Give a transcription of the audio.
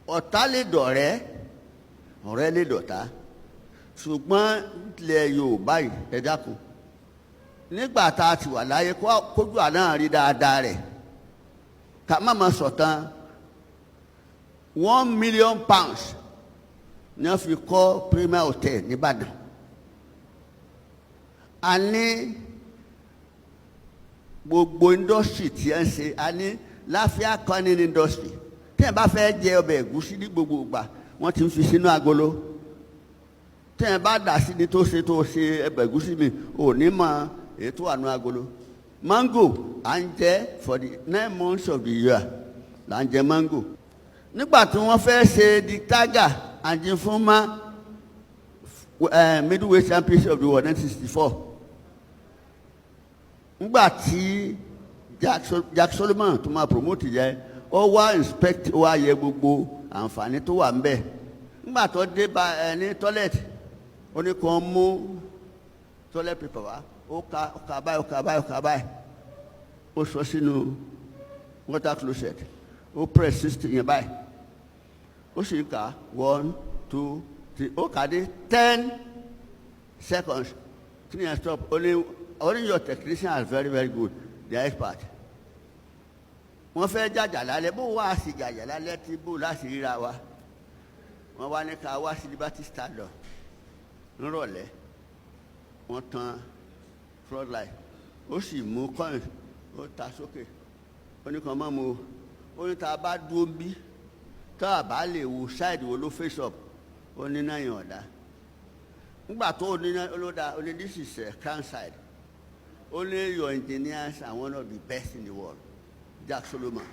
Ọ̀tá lè dọ̀rẹ́, ọ̀rẹ́ lè dọ̀tá, ṣùgbọ́n ilẹ̀ Yorùbá yìí, ẹ dákun, nígbà tá a ti wà láyé, kójú àná rí dáadáa rẹ̀, ká má ma sọ̀tàn. £1 million ní wọ́n fi kọ́ Premier Hotel nìbàdàn. A ní gbogbo industry tí ẹ ń ṣe, a ní Láfíà canning industry. Tí ẹ bá fẹ́ jẹ ọbẹ̀ ẹ̀gúsí ní gbogbo ìgbà, wọ́n ti ń fi sínú agolo. Tí ẹ bá dà sí ni tó ṣe ọbẹ̀ ẹ̀gúsí mi ò ní mọ èyí tó wà nínú agolo. Mango à ń jẹ for the 9 months of the year là ń jẹ mango. Nígbà tí wọ́n fẹ́ ṣe Dick Tiger and Jim Forman Middleweight Championship of the World, 1964, nígbà tí Jack Solomon tó máa promote yẹ, ó wá inspect, ó wá yẹ gbogbo àǹfààní tó wà ńbẹ̀. Nígbà tó dé bá ẹ ní toilet, ó ní kó mú toilet paper wá. Ó ka, ó ka báyìí, ó ka báyìí, ó ka báyìí, ó sọ sínú water closet, ó press 60 yẹn báyìí, ó sì ń kà one, two, three, ó kà dé 10 seconds kí ni yẹn stop. Ó ní your technician are very, very good, they are expert. Wọ́n fẹ́ jàjà lálẹ́, bó wá sí jàjà lálẹ́ tí bó láti ríra wa, wọ́n wá ní ká wá sí Liberty Stadium nírọ̀lẹ́. Wọ́n tan floodlight, ó sì mú coin, ó ta sókè, ó ní kàn má mu. Ó ní tá a bá dúró bí, tá a bá lè wo side wo ló face up, ó ní náà yàn ọ̀dà. Nígbà tó o ní náà ló dá, ó ní this is a crown side. Ó ní your engineers are one of the best in the world, Jack Solomon.